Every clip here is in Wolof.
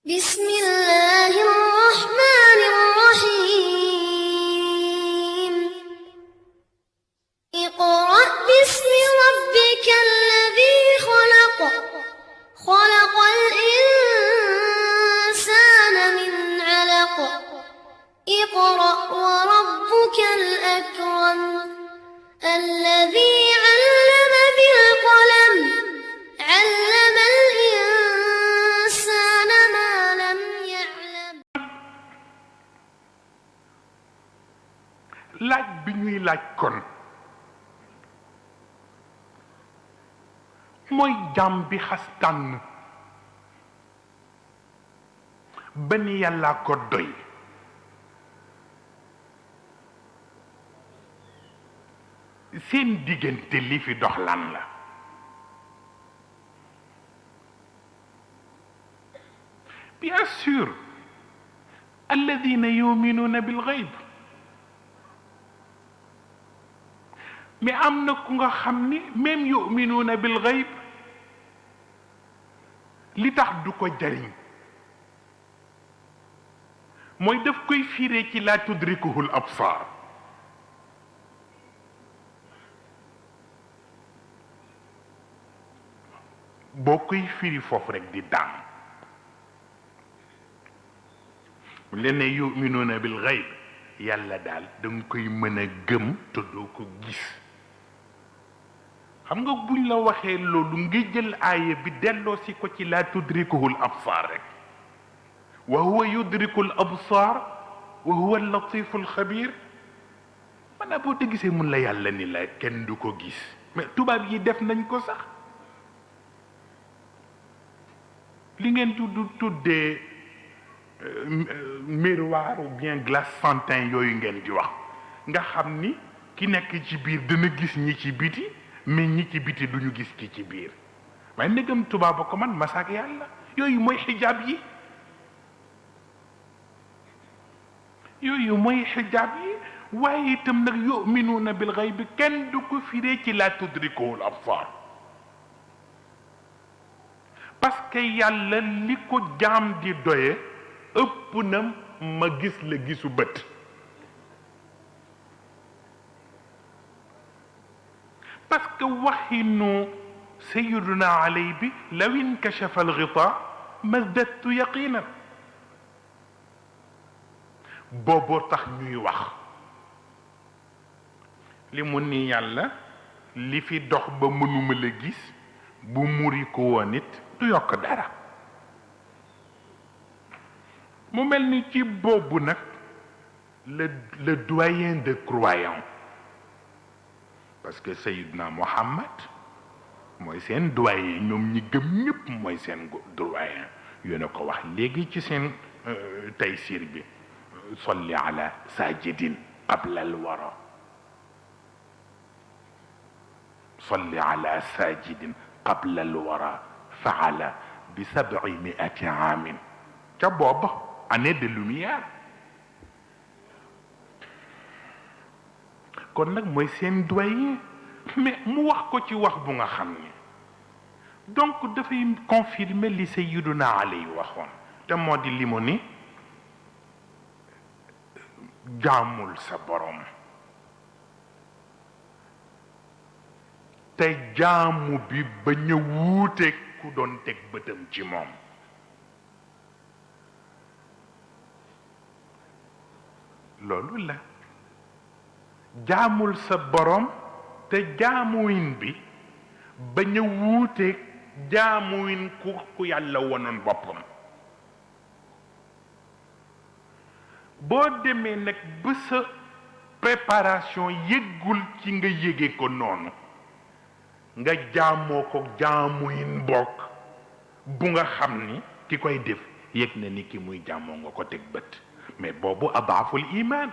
بسم الله الرحمن الرحيم اقرأ باسم ربك الذي خلق خلق الإنسان من علق اقرأ وربك الأكرم الذي علم بالقلم علم الإنسان ما لم يعلم laaj bi ñuy laaj kon mooy jàmm bi xas tànn ba ni yàlla ko doy seen diggante li fi dox lan la bien sûr alladina yuminuna bil ghaib mais am na ku nga xam ni même yuminuuna bil ghaib li tax du ko jariñ mooy daf koy firee ci laa tudrikuhul absaar boo koy firi foofu rek di daan mu leen ne yuminuuna bil ghaib yàlla daal danga koy mën a gëm te doo ko gis xam nga buñ la waxee loolu nga jël aaya bi delloo si ko ci laa tudrikuhul absaar rek wa huwa yudrikul absaar wa huwa latiful xabir maanaam boo te gisee mun la yàlla ni la kenn du ko gis mais tubaab yi def nañ ko sax li ngeen tuddee miroir ou bien glace santin yooyu ngeen di wax nga xam ni ki nekk ci biir dana gis ñi ci biti mais ñi ci biti duñu gis ki ci biir waaye ndegam tubaab ko man masaak yàlla yooyu mooy xijaab yi yooyu mooy xijaab yi waaye itam nag yuminuuna bil gayb kenn du ko firee ci laa tudrikuhul absaar parce que yàlla li ko jaam di doye ëpp na ma gis la gisu bët parce que waxinu sayiduna alay bi law inkashafa alghita mazdadtu yaqinan booboo tax ñuy wax li mu ni yàlla li fi dox ba mënuma la gis bu muri ko woon it du yokk dara mu mel ni ci boobu nag le doyen de croyants parce que Seydina Mohammed mooy seen doyen ñoom ñi gëm ñëpp mooy seen doyen yéen a ko wax léegi ci seen taysir bi solli ala sajidin qabla al wara solli ala sajidin qabla al wara faala bi 700 aamin ca booba année de lumière kon nag mooy seen doyen mais mu wax ko ci wax bu nga xam ni donc dafay confirmer li Sayyiduna Ali waxoon te moo di li mu ni jaamul sa borom te jaamu bi ba ñu wuute ku doon teg bëtam ci moom loolu la jaamul sa borom te jaamuwin bi ba ñu wuute jaamuwin ku yàlla wonoon boppam boo demee nag ba sa préparation yëggul ci nga yëge ko noonu nga jaamoo ko jaamuyin bokk bu nga xam ni ki koy def yëg na ni ki muy jaamoo nga ko teg bët mais boobu adaaful iman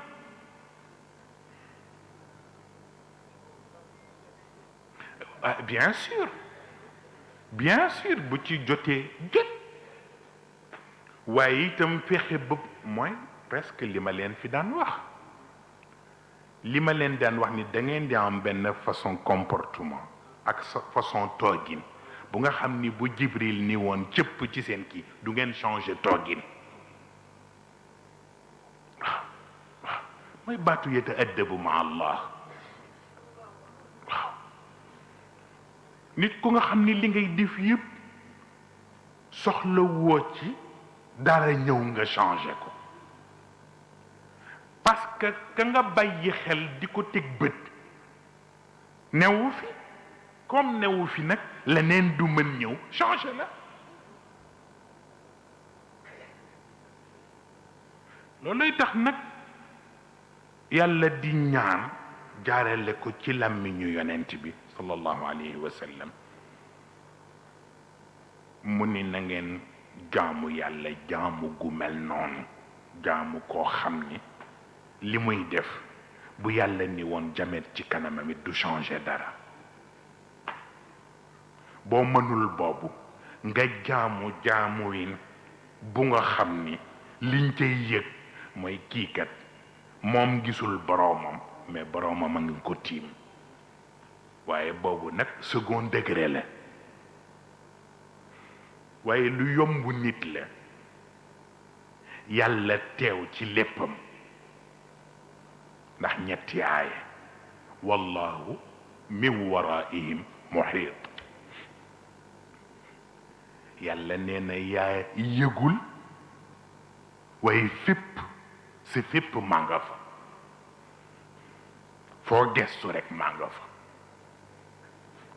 bien sûr bu ci jotee jot waaye itam fexe bëpp mooy presque li ma leen fi daan wax li ma leen daan wax ni da ngeen di am benn façon comportement ak sa façon toogin bu nga xam ni bu Jibril ni woon cëpp ci seen kii du ngeen changer toogin waaw waaw mooy baatu yataaddabu ma Allah waaw nit ku nga xam ni li ngay def yëpp soxla woo ci dara ñëw nga changer ko parce que ka nga bàyyi xel di ko teg bët newu fi comme newu fi nag leneen du mën ñëw changer la looluy tax nag yàlla di ñaan jaarale ko ci làmmiñu yonent bi sallallahu alayhi wa sallam mu ni na ngeen jaamu yàlla jaamu gu mel noonu jaamu koo xam ni li muy def bu yàlla ni woon jamet ci kanamam it du changer dara boo mënul boobu nga jaamu win bu nga xam ni liñ cay yëg mooy kii kat moom gisul boroomam mais boroomam a ngi ko tiim waaye boobu nag second degré la waaye lu yomb nit la yàlla teew ci léppam ndax ñetti aaya wallahu min waraihim muhiit yàlla nee na yaa yëgul waaye fépp si fépp maa nga fa foo gestu rek maa nga fa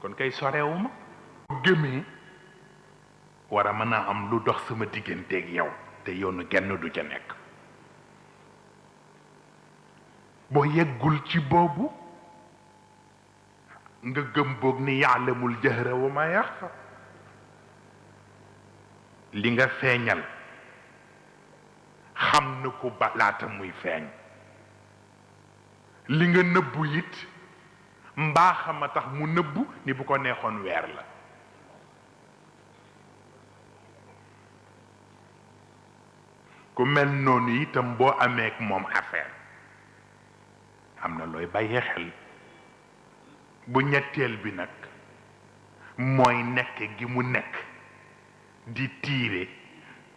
kon kay sorewuma gëmee war a mën a am lu dox sama digganteeg yow te yoonu genn du ca nekk boo yeggul ci boobu nga gëm boog ni yaalamul jahra wa ma yaxfa li nga feeñal xam na ko ba laata muy feeñ li nga nëbbu it mbaaxama tax mu nëbbu ni bu ko neexoon weer la ku mel noonu itam boo amee ak moom affaire am na looy bàyyee xel bu ñetteel bi nag mooy nekk gi mu nekk di tiire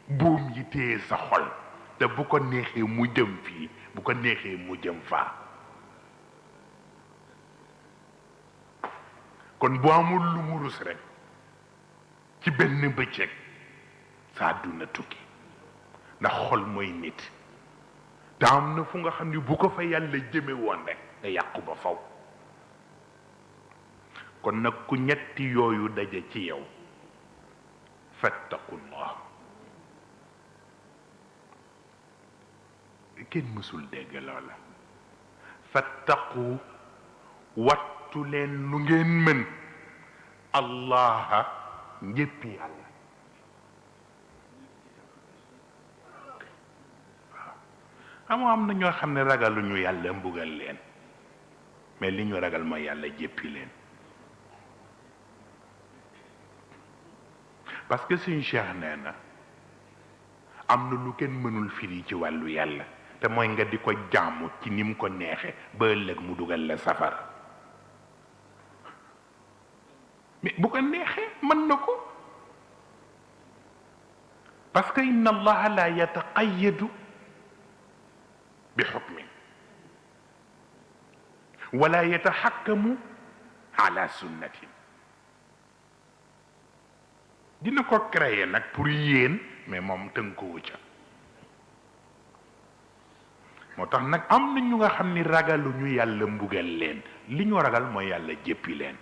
buum yi téye sa xol te bu ko neexee mu jëm fii bu ko neexee mu jëm faa kon bu amul lu mu rus rekk ci benn bëccëg sa àdduna tukki ndax xol mooy nit te am na fu nga xam ni bu ko fa yàlla jëme woon rekk nga yàqu ba faw kon nag ku ñetti yooyu daje ci yow fattaqullah kenn mësul dégg loola fattaqu wattu leen lu ngeen mën allaha njëppi yàlla am na ñoo xam ne ragaluñu yàlla mbugal leen mais li ñu ragal mooy yàlla jéppi leen parce que suñu cheikh nee na am na lu kenn mënul firi ci wàllu yàlla te mooy nga di ko jaamu ci ni mu ko neexe ba ëllëg mu dugal la safara mais bu ko neexee mën na ko parce que inna allaha la yataqayyadu bi xukmin wala yataxakkamu ala sunnatin dina ko créer nag pour yéen mais moom tënkuwu ca moo tax nag am na ñu nga xam ni ragaluñu yàlla mbugal leen li ñu ragal mooy yàlla jéppi leen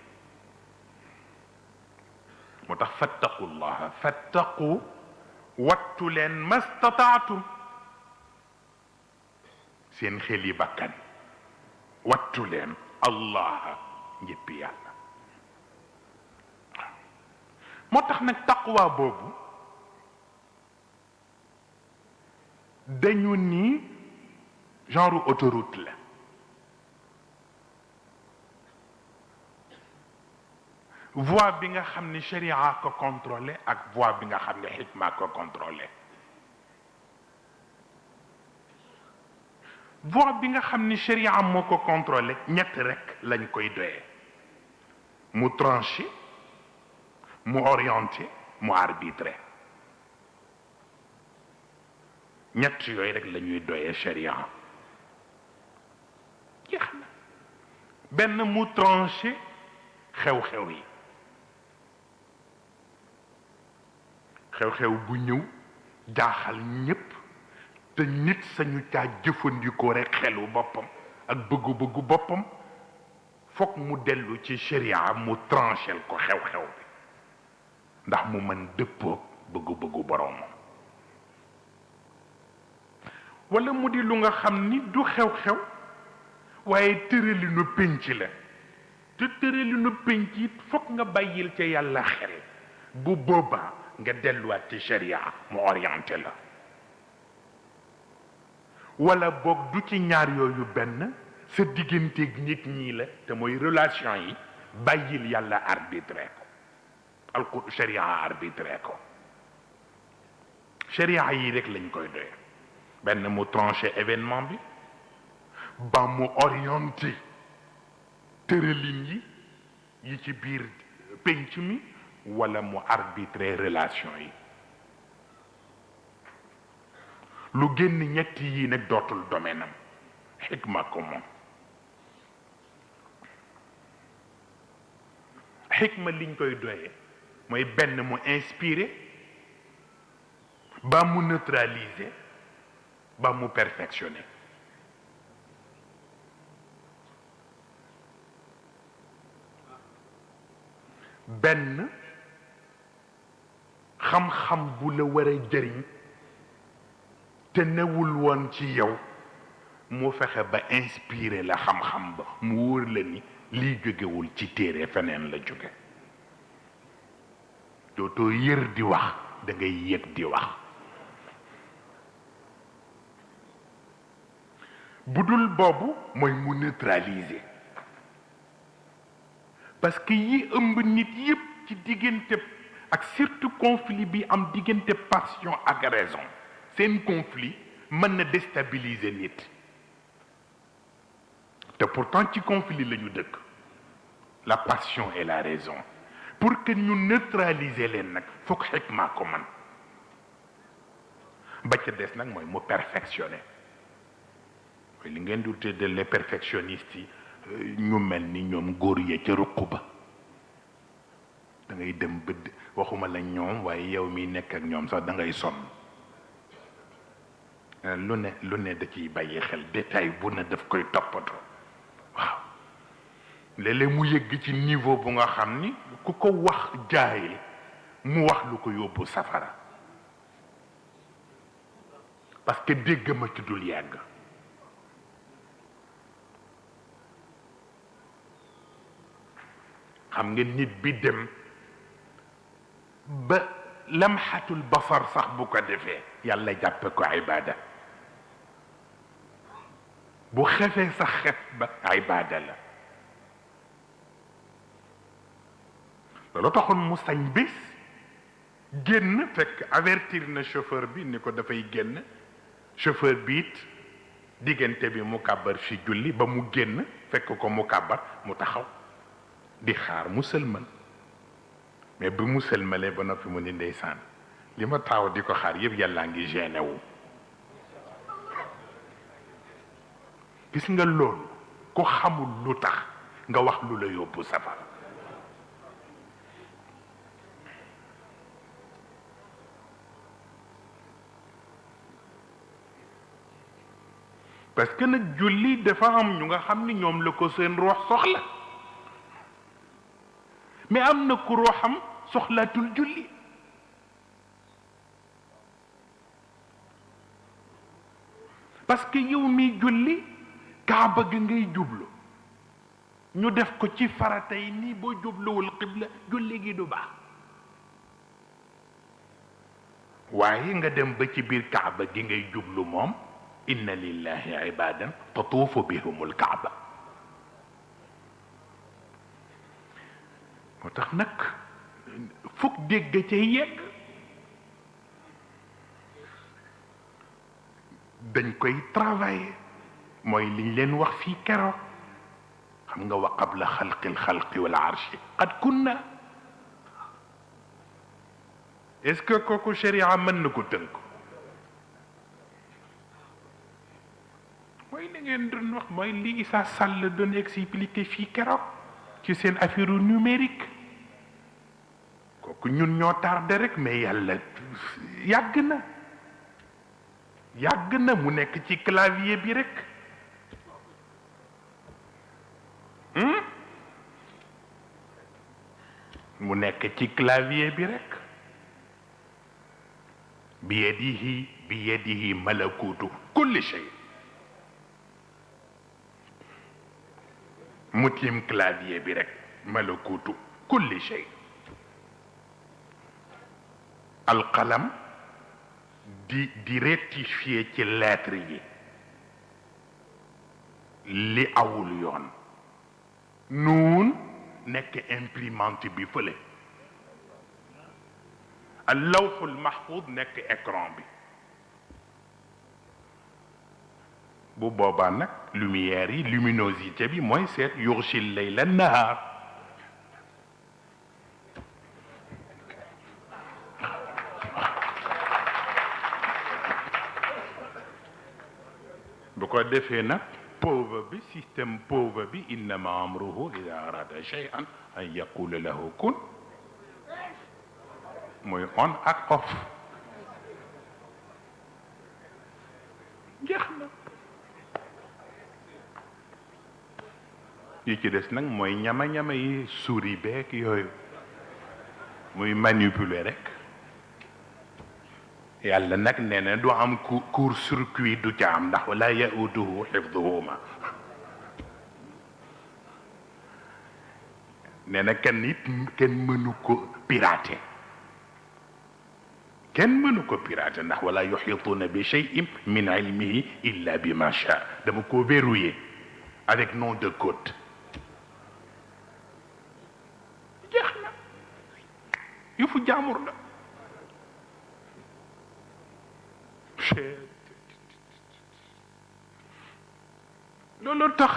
moo tax fattaqullaha fattaqu wattu leen mastataatum seen xel yi bakkan wattu leen allaha njëppi yàlla moo tax nag taqwa boobu dañu ni genre autoroute la voie bi nga xam ni sharia ko contrôlé ak voie bi nga xam ne xikma ko contrôlé voie bi nga xam ni sharia moo ko contrôlé ñett rek lañ koy doyee mu tranché mu orienté mu arbitré ñett yooyu rek la ñuy doyee sharia jeex na benn mu tranché xew-xew yi xew-xew bu ñëw jaaxal ñépp te nit sañu caa jëfandikoo rek xelu boppam ak bëggu-bëggu boppam fokk mu dellu ci sharia mu tranchel ko xew-xew bi ndax mu mën dëppoog bëggu-bëggu boroomam wala mu di lu nga xam ni du xew-xew waaye tëralinu pénc la te tëralinu pénc it fokk nga bàyyil ca yàlla xel bu boobaa nga delluwaat ci sharia mu orienté la wala boog du ci ñaar yooyu benn sa digganteeg nit ñi la te mooy relation yi bàyyil yàlla arbitré ko alqur sharia arbitré ko sharia yi rek lañ koy doye benn mu tranché événement bi ba mu orienté tëralin yi ci biir penc mi wala mu arbitré relation yi lu génn ñetti yi nag dootul domaine am xikma ko moom xikma liñ koy doyee mooy benn mu inspiré ba mu neutraliser ba mu perfectionné benn xam-xam bu la war a jëriñ te newul woon ci yow mu fexe ba inspiré la xam-xam ba mu wóor la ni lii jógewul ci téere feneen la jóge dootoo yër di wax da ngay yëg di wax bu dul boobu mooy mu neutraliser parce que yi ëmb nit yépp ci diggante ak surtout conflit bi am diggante passion ak raison seen conflit mën na déstabiliser nit te pourtant ci conflit la ñu dëkk la passion et la raison pour que ñu neutraliser leen nag foog xikma ko man ba ca des nag mooy mu perfectionner mooy li ngeen di tuddee les perfectionnistes yi ñu mel ni ñoom góor yee ca ruq ba da ngay dem bëdd waxuma la ñoom waaye yow mi nekk ak ñoom sax da ngay sonn lu ne da ciy bàyyi xel détail bu ne daf koy toppatoo waaw léeg-léeg mu yëgg ci niveau bu nga xam ni ku ko wax jaayil mu wax lu ko yóbbu safara parce que dégg ma ci dul yàgg xam nga nit bi dem ba lamxatul basar sax bu ko defee yàlla jàppe ko ibaada bu xefee sax xef ba ibaada la loolu taxoon mu sañ bés génn fekk avertir na chauffeur bi ni ko dafay génn chauffeur bi it diggante bi mu kàbbar fi julli ba mu génn fekk ko mu kàbbar mu taxaw di xaar mu sëlmal mais bi mu sëlmalee ba noppi mu ni ndeysaan li ma taaw di ko xaar yëpp yàllaa ngi gêné wu gis nga loolu ku xamul lu tax nga wax lu la yóbbu safara parce que nag julli dafa am ñu nga xam ni ñoom la ko seen roox soxla mais am na ku rooxam soxlaatul julli parce que yow mi julli kaaba gi ngay jublu ñu def ko ci farata yi nii boo jubluwul xibla julli gi du baax waaye nga dem ba ci biir kaaba gi ngay jublu moom inna lillahi ibadan tatuufu bihumul kaaba moo tax nag fukk dégg ca yegg dañ koy travailler mooy liñ leen wax fii keroog xam nga wa qabla xalqil xalqi wal arshi qad kunna est-ce que kooku sharia mën na ko tënk mooy li ngeen doon wax mooy li Issa Sall doon expliqué fii keroog ci seen affaire numérique kooku ñun ñoo tardé rek mais yàlla yàgg na mu nekk ci clavier bi rek mu nekk ci clavier bi rek biyadihi malakutu kulli shay mu tiim clavier bi rek malakutu kulli shay alqalam di rectifier ci lettre yi li awul yoon nuun nekk imprimante bi fële al lawxul mahfud nekk écran bi bu boobaa nag lumière yi luminosité bi mooy seet yughshil layla nahar bu ko defee nag pauvre bi système pauvre bi innama amruhu ida arada shay'an an yaqula lahu kun mooy on ak off jeex na yi ci des nag mooy ñama-ñama yi souris beeg yooyu muy manipuler rek yàlla nag nee na du am court circuit du ca am ndax wala yauduhu xifduhuma nee na kenn mënu ko pirater kenn mënu ko pirater ndax wala yuxituuna bi cheyin min ilmihi illa bi ma sha dama ko verrouillé avec nom de code jeex na yëfu jaamur la loolu tax